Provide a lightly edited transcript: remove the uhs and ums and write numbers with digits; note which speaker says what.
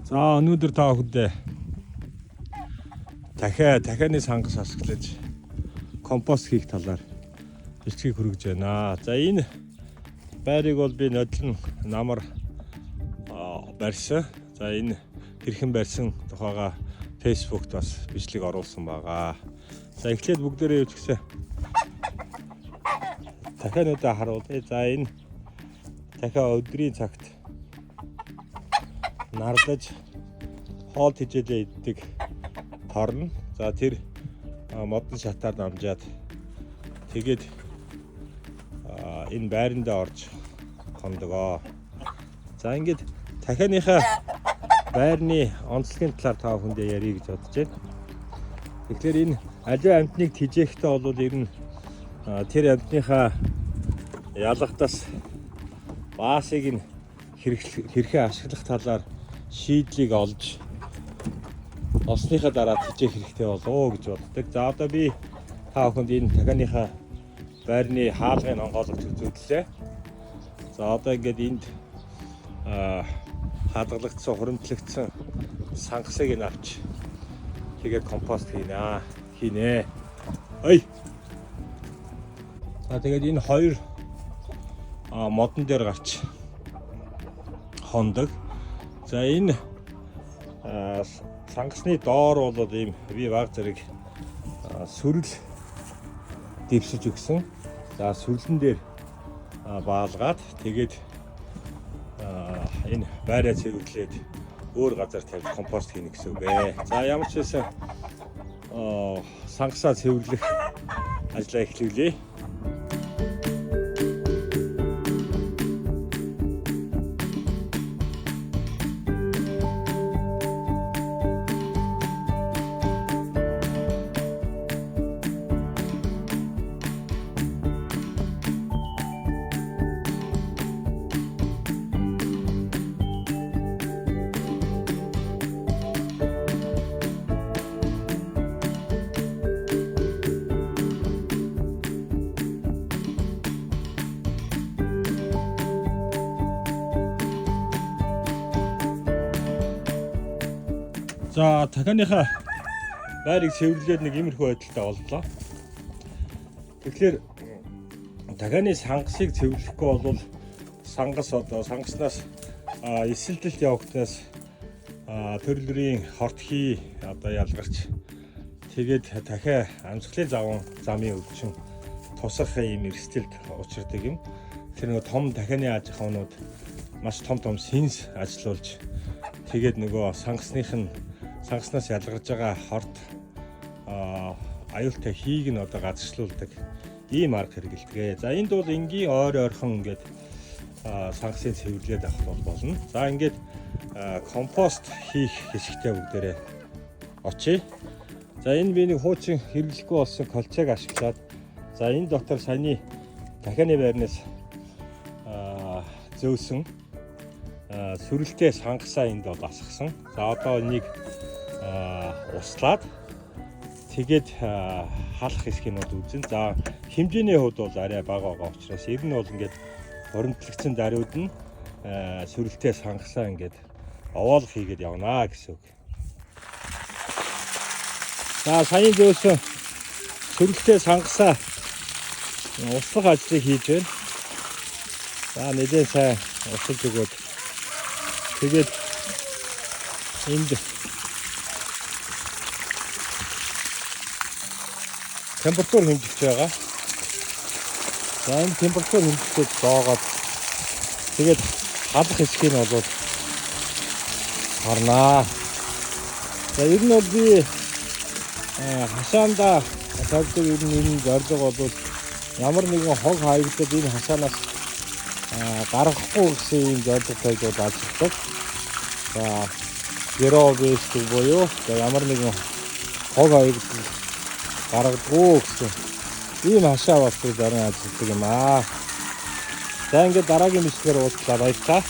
Speaker 1: За, өнөөдөр та бүхэндээ дахианы сангас ашиглаж компост хийх талаар бичлэгийг хүргэж байна. За, энэ байрыг бол би нодлон намар барьсан. За, энэ хэрхэн барьсан тухайга Facebook-т бас бичлэг оруулсан байгаа. За, эхлээд бүгдээрээ юу ч гэсэн дахиануудаа харуулъя. За, энэ дахиа өдрийн цагт нарлаж хоол тэжээлээ иддэг торно. За, тэр модон шатаар дамжаад тэгээд энэ байрандаа орж хондгоо. За, ингээд дахианыхаа байрны онцлогийн талаар та бүхэндээ ярих гэж бодож байна. Тэгэхээр энэ аливаа амьтныг тэжээхдээ бол ер нь тэр амьтныхаа ялгадас баасыг нь хэрхэн ашиглах талаар шийдлийг олж олсныхаа дараа тэжээх хэрэгтэй болов гэж боддог. За, одоо би та бүхэнд энэ дахианыхаа байрны хаалгыг онгойлгож үзүүллээ. За, одоо ингээд энд хадгалагдсан, хуримтлагдсан сангасыг нь авч тэгээд компост хийнэ. Ой. За, тэгээд энэ хоёр модон дээр гарч хондог. За, энэ сангасны доор бол ийм би баг зэрэг сүрэл дэвсэж өгсөн. За, сүрлэн дээр баалгаад тэгээд энэ байраа цэвэрлээд өөр газар тавьж компост хийнэ гэсэн үг ээ. За, ямар ч байсан сангасаа цэвэрлэх ажлаа эхлүүлье. За, дахианыхаа байрыг цэвэрлээд нэг иймэрхүү байдалтай боллоо. Тэгэхээр дахианы сангасыг цэвэрлэхгүй бол сангас одоо сангаснаас эсэлдэлт явагдсанаас төрөл бүрийн хорт хий одоо ялгарч тэгээд дахиа амьсгалын замын өвчин тусах ийм эрсдэлд учирдаг юм. Тэр нөгөө том дахианы аж ахуйнууд маш том том сенс ажилуулж тэгээд нөгөө сангасных нь сангаснаас ялгарч байгаа хорт аюултай хийг нь одоо газарчлуулдаг ийм арга хэрэглэдэг. За, энд бол энгийн ойр ойрхон ингээд сангасын цэвэрлээд авах бол болно. За, ингээд компост хийх хэсэгтээ бүгдээрээ очие. За, энэ би нэг хуучин хэрэглэхгүй болсон колчаг ашиглаад, за, энэ дотор саяны дахианы байрнаас зөөсөн сүрэлтэй сангасаа энд бол асгасан. За, одоо энийг услаад тэгээд халах хэсгийг нь бол үзэн. За, хэмжээний хувьд бол арай бага байгаа учраас ер нь бол ингээд хуримтлагдсан даруйд нь сүрэлтэй сангасаа ингээд овоолох хийгээд явнаа гэсэн үг. За, саяын зөөсөн сүрэлтэй сангасаа услах ажлыг хийж байна. За, нэлээд сайн усалж өгөөд тэгээд энд температур хэмжигч байгаа. За, энэ температур хэмжигчэд доогоод тэгээд халах хэсгийг нь бол харнаа. За, ер нь бол би хашаандаа тавьдаг ер нь энэ зорилго бол ямар нэгэн хог хаягдад энэ хашаанаас гаргахгүй гэсэн ийм зорилго тавьж бол ажилладаг. За, zero waste буюу за ямар нэгэн хог хаягдал гаргадаггүй гэсэн ийм хашаа бас зарим ажилладаг юм аа. За, ингээд дараагийн бичлэгээр уулзлаа, баярлалаа.